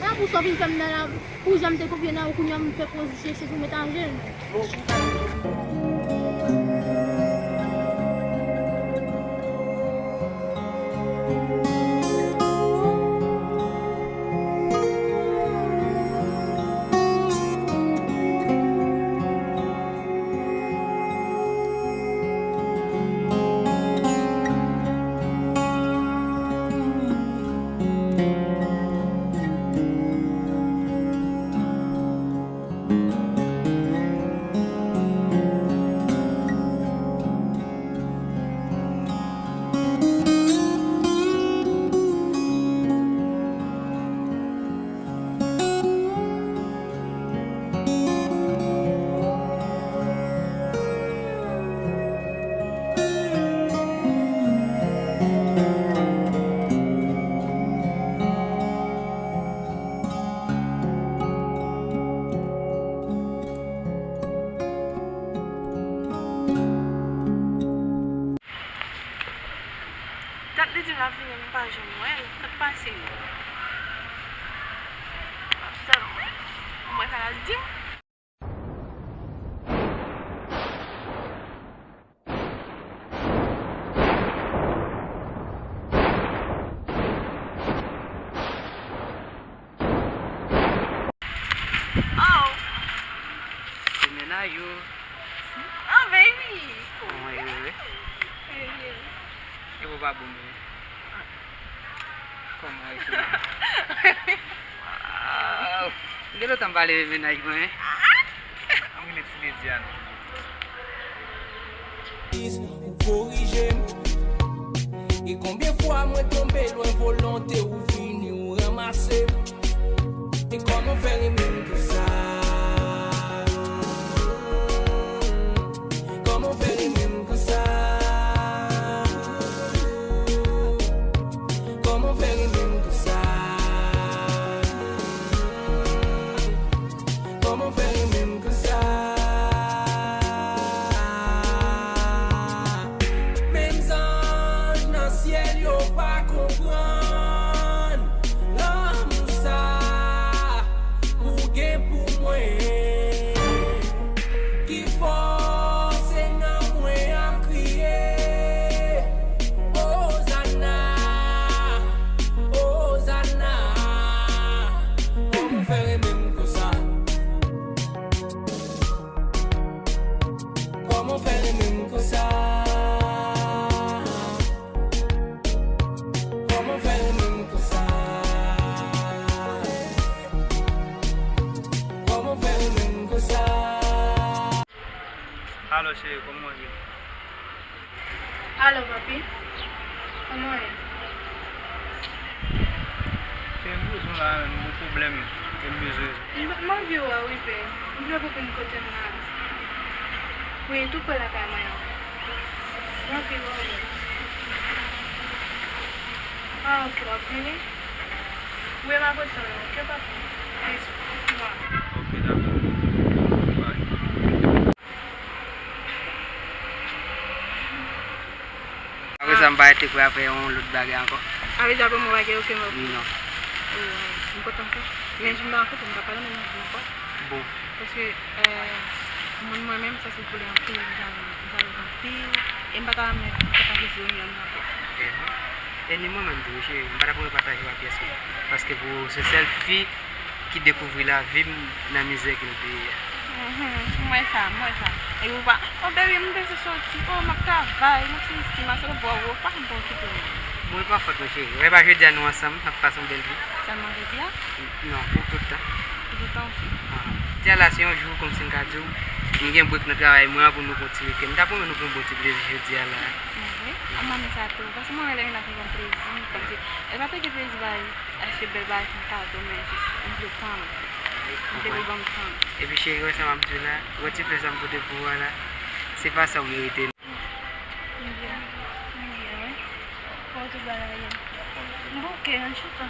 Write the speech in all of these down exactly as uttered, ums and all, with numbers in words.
Nan pou sa w vin fè m nan la, pou jan m te konfye nan ou, kounye a m fè poz chèche pou m met an jèn. Dat li di m l ap vini, m pa janm wè l. Sa k pase? M ap tann mwen. Mwen sa l ap di m. Oh. Se mennaj ou. Oh, baby. Kòman e ye? E ou pa bon menm? Kòman e ye? Wow. Gen lontan m pa leve mennaj mwen, hein? Mwen rele Ti Lidiane. Ou korije m. E konbyen fwa mwen tonbe lwen volonte ou vini ou ranmase m. E kòman fè renmen m konsa? Kòman fè renmen m konsa? Kòman fè renmen m konsa? Kòman fè renmen m konsa? Menm zanj nan syèl yo pa konprann lanmou sa ou gen pou mwen. Ki fòse nan mwen ap kriye, Ozana, Ozana. Kòman fè renmen m konsa? Kòman fè renmen m konsa? Kòman fè renmen m konsa? Kòman fè renmen m konsa? Alo, cheri, kòman w ye? Alo, papi. Kòman w ye? Cheri, m bezwen w la, menm, m gon pwoblèm, e m bezwen. M, m anvi wè w wi, bèl. M vle konprann kote m la. Wi, tou pre lakay mwen an. M anvi wè w, bèl. Ah, ok, w ap vini? Wi, m ap retan w, ok, papi? Bizou. Mwa. Ok, dakò. Bye. Apre sa, m pa rete kwè apre yon lòt bagay ankò. Sa vle di apre mwen pa gen okenn lòt? Non. Oh, m kontan sa. Men jan m ta renkontre, m ta pale menm jan ankò. Bon. Paske, euh, moun mwen menm, sa se pou li anpil, m jalouzi anpil. E m pa ta renmen pataje reyon m ankò. E ni mwen menm tou, cheri, m pa ta pou pataje w ak pyès moun. Paske pou se sèl fi ki dekouvri lavi m nan mizè ke l te ye a. Mhm, m wè sa, m wè sa. Epi w pa, oh baby, m bezwen soti, oh, m ap travay, m ap sezi, m ap soti bò, ou pa konn pa okipe m. Bon, e pa fòt mwen, cheri. Wè, pa jodi a nou ansanm, n ap pase yon bèl vi. Sèlman jodi a? Non, pou tout tan. Pou tout tan osi. Ah. Jodi a la, se yon jou, kòmsi m ka di w, nou gen break nan travay mwen an pou nou kontinye. M ta pwomèt nou pou yon bon ti plezi jodi a la. Mhm. An mwen menm sa tou, paske mwen renmen lè m la fè yon plezi, kòmsi, e pa te gen plezi bay. Achte bèl bagay pou m kado, men jis m vle tan m. M vle pou ban m tan m. Epi cheri, wè sa m ap di w la, wè ti flè sa m pote pou ou a la, se pa sa w merite non. M byen, m byen, wi. Kòman tout bagay ye? M bouke, ann chita.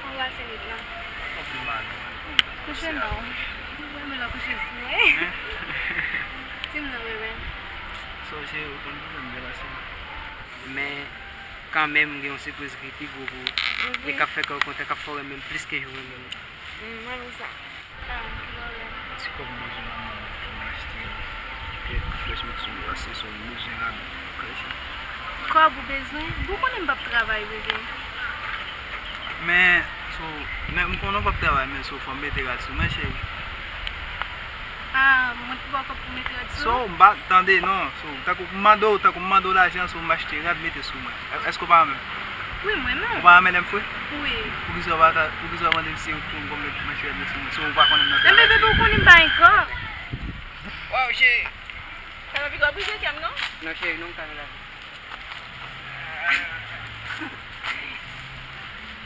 Ann pase nwit la. Kouche non. M renmen lè w kouche sou mwen. Ti m nan bebe. So, se ou konn pwoblèm de la semaine. Men, kanmenm, gen yon sipriz ki pi gwo pou ou. Mhm. E k ap fè kè w kontan, k ap fè w renmen l plis ke jan w renmen l. Mm, mwen renmen sa. Ah, ki pwoblèm? Ti kòb m bezwen la, mwen, pou m achte kèk flè sou sou yo, se sa m bezwen la, men, kay sa. Kòb ou bezwen? Bon, ou konnen m p ap travay, bebe. Men, so, men m konnen w p ap travay, men so, fò m mete rad sou mwen, cheri. Ah, mwen t pou ba w kòb pou mete rad sou ou? So, m pa tande, non. So, tankou m mande w, tankou m mande w lajan, so, m achte rad, mete sou mwen. È-, èske w pa renmen m? Wi, m renmen w. Ou pa renmen lè m fre? Wi. Poukisa w pa ta, poukisa w mande m si ou konn konbyen m achte rad sou mwen? So, ou pa konnen m nan travay? Enben, bebe, ou konnen m pa engra. Waw, cheri. Sa nan pito ap brize kè m, non? Non, cheri, non, m ka nan lavi.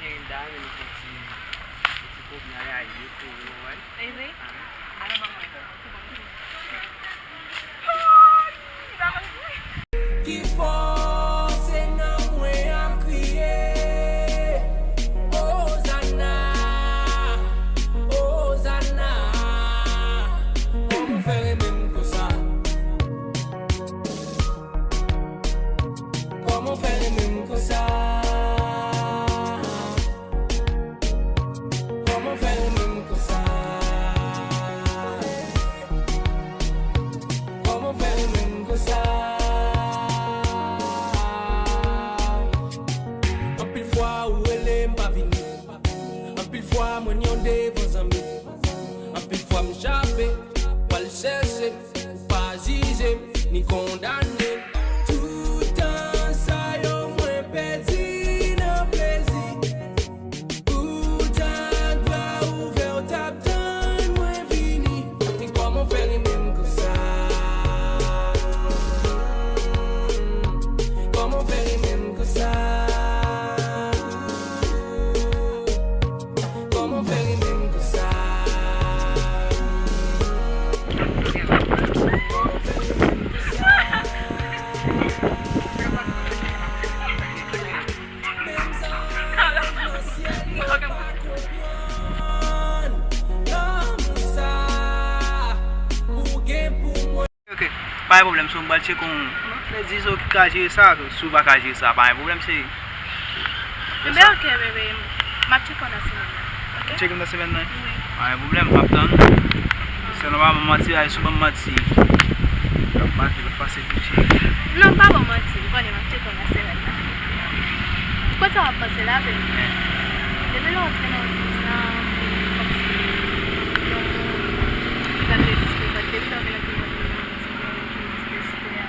Cheri, m ta renmen nou fè yon ti, yon ti kob nan laye tou, nou wè. E vre? Ah. Alò, ban mwen. Se bon, se bon. Ki fòse nan mwen ap kriye, Ozana, Ozana. Kòman w fè renmen m konsa? Kòman w fè renmen m konsa? Kòman w fè renmen m konsa? Fwa mwen yon devan zanmi. Anpil fwa m chape, pral chèche m, ou pa jije m, ni kondane m. Toutan sa yo mwen pèdi nan plezi. Ou ta dwa ouvè, ou t ap tann mwen vini. Kòman w fè renmen m konsa? Kòman w fè renmen m konsa? Kòman w fè renmen m konsa? Ok, pa gen pwoblèm, so m pral tcheke w. Lè di so ki ka jere sa, si w pa ka jere sa, pa gen pwoblèm, cheri. Ebyen, ok, bebe, m ap tcheke w nan semèn nan, ok? Tcheke m nan semèn nan? Wi. Pa gen pwoblèm, m ap tann ou. Sèlman pa ban m manti, ay, si w ban m manti, w ap pase, w ap pase tou, cheri. Non, m pa ba w manti, m konnen m ap tcheke w nan semèn nan. Kote w ap panse la, bebe? Depi lè w antre nan biznis la, kòmsi yon moun ki pral reziste kòd, depi lè w vin antre nan biznis la, w toujou disrespè a.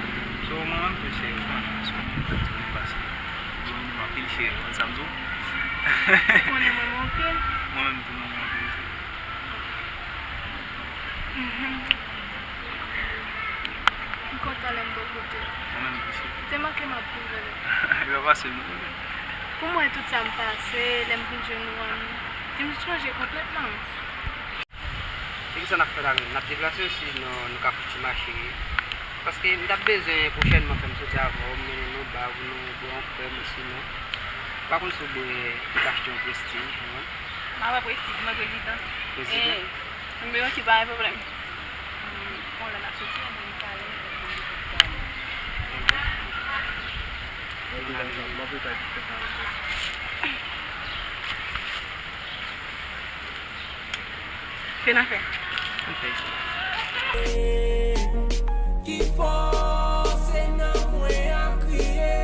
So, mwen menm tou, cheri, ou konnen, so, mwen menm tou, mwen pase. Ou renmen m anpil, cheri, ou konn sa m di w? Ou konnen mwen renmen w anpil. Mwen menm tou, mwen renmen w anpil, cheri. Mhm. M kontan lè m bò kote w. Mwen menm tou, cheri. Te manke m ap rive. Li pa fasil, non. Pou mwen, tout sa m pase, lè m vin jwenn ou an, vin chanje konplètman. Se kisa n ap fè la menm? N ap deplase osinon nou ka fouti mache? Paske m t ap bezwen pwochènman fè m soti avè w, m mennen nou ba pou nou bwè yon krèm osinon. M pa konn si w bwè, nou ka achte yon Prestige, ou konprann? M ap bwè Prestige, malgre li dan. Prestige? Eh, men ok, pa gen pwoblèm. Hmm, bon, lè n ap soti, anben, nou pale, nou pale. Fin afè. Fin afè. Ki fòse nan mwen ap kriye,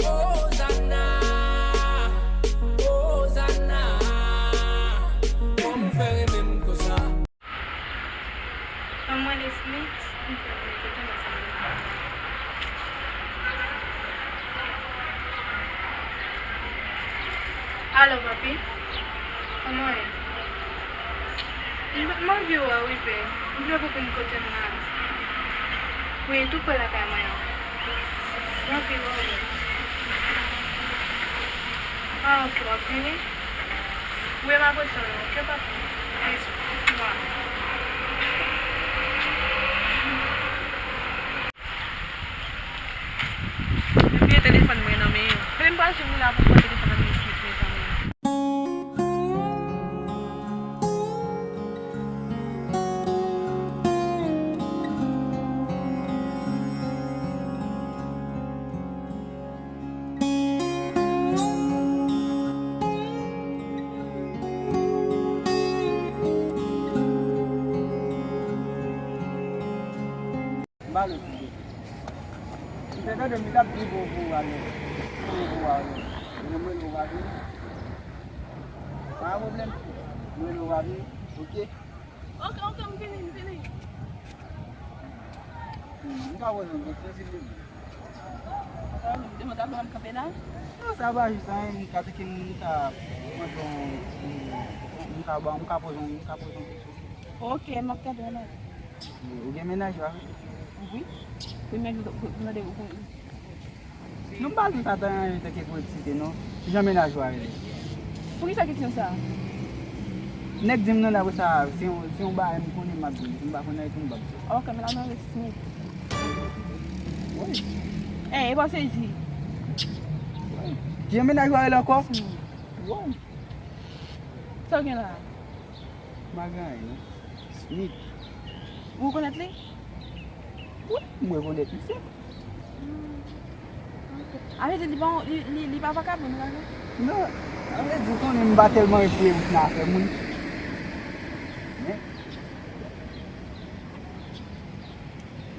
Ozana, Ozana. Kòman w fè renmen m konsa? Anmwey Smith, m fè konnen kote m ansanm avèk ou. Alo, papi. Kòman w ye? M, m anvi wè w wi, bebe. M vle konprann kote m la. Wi, tou pre lakay mwen an. M anvi wè w, bebe. Ah, ok, w ap vini? Wi, m ap retan w, ok, papi? Bizou. Mwa. Vye telefòn mwen nan men yo. Bebe, m pral jwenn li la pou m pran telefòn nan men Smith, mezanmi. M pa lòt ide. M te tande m li t ap di bon pou w ale. Bon pou w ale. Mwen mwen nou va vini. Pa gen pwoblèm. Mwen nou va vini. Ok. Ok, ok, m vini, m vini. Hmm, m ka poze yon kesyon, silvouplè? Sa w vle m te mande, m kanpe la? Non, sa pa jis anyen, m ka teke m ta mande yon, m ka ba, m ka poze yon, m ka poze yon kesyon. Ok, m ap tande w la. Ou gen mennaj ou avè l? Wi. Premye jou, premye jou, non, m pa di sa ta anyen tanke pou eksite, non. Kijan mennaj ou a rele? Poukisa kesyon sa a? Nèg di m non, apre sa, se yon, se yon bagay m konnen m ap di, m pa konnen pou m p ap di. Ok, men la nan Smith. Wi. Eh, e pa sezi. Wi. Kijan mennaj ou a rele ankò? Smith. Wi. Sa w gen la? M pa gen anyen, non. Smith. Ou rekonèt li? Wi, m rekonèt misye. Hmm. Ok. A vle di, li pa, li, li, li pa vakabon, li pa vre? Non, a vle di, ou konnen m pa tèlman eseye wout nan afè moun. Men.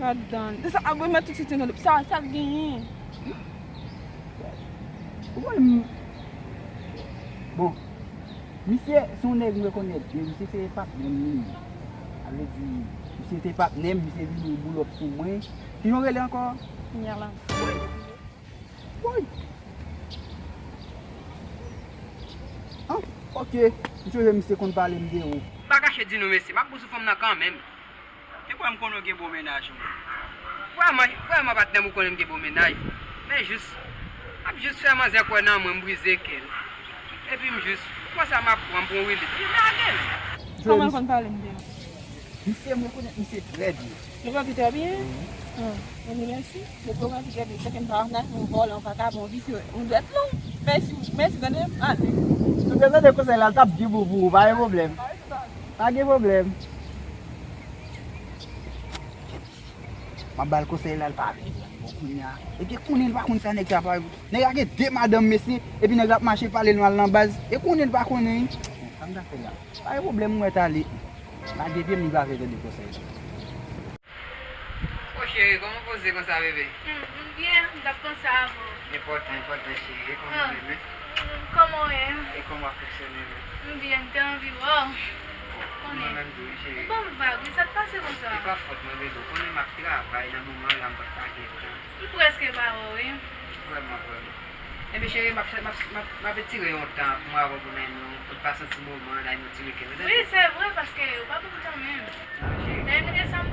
Ladan. Sa, a, mwen tout sitiyasyon, sa, sa l genyen. Ou konnen m, bon, Misye se yon nèg m rekonèt byen, misye se patnè m li ye. Sa vle di, misye te patnè m, misye vini boulòp sou mwen. Kijan w rele ankò? Nyala. Woy! Ah, ok. M sonje misye konn pale m de ou. M pa kache di nou, mesye, m ap bout sou fanm nan kanmenm. Te kwè m konnen w gen bon mennaj, mwen. Vrèman, vrèman, patnè m, ou konnen m gen bon mennaj. Men jis, m ap jis fè manzè kwè nan mwen, m brize kè l. Epi m jis, konsa m ap pran, m pran wilit. M lage l. Kòman l konn pale m de ou? Misye, m rekonèt misye trè byen. Yo pran pi trè byen? Wi. Ah, ebyen, mèsi. Depi yo pran pi trè byen, se ke m pa nan yon vòlè, yon vakabon, visye, yon dwèt long. Mèsi, mèsi, tande, ale. Si w te tande konsèy la, l t ap byen bon pou ou, pa gen pwoblèm. Pa gen pwoblèm. M ap ba l konsèy la, l pa vle pran bon kounye a. Epi konnen l pa konn sa nèg sa pa. Nèg la gen de madanm, mesye, epi nèg la ap mache pale l mal nan baz. E konnen l pa konnen. Sa m ta fè la? Pa gen pwoblèm, m wè t ale. Lage pye m, li pa vle tande konsèy sa. O cheri, kòman w poze konsa, bebe? Hmm, m byen, m t ap panse avè w. Enpòtan, enpòtan, cheri. E kòman w ye menm? Hmm, kòman w ye? E kòman w ap fonksyone menm? M byen, m te anvi wè w. Konnen. Mwen menm tou, wi, cheri. Ou ban m vag, wi, sa k pase konsa? E pa fòt mwen, bebe. Ou konnen m ap travay nan moman an la, m pa t ka gen tan. M prèske pa wè w, wi. Vrèman, vrèman. Enben, cheri, m ap, m ap, m ap, m ap etire yon tan pou mwen avè w pou n al nou, pou n pase yon ti moman, n al nou ti wikenn. Wi, se vre, paske ou pa pran tan menm. Non, cheri. Dayè, m te sa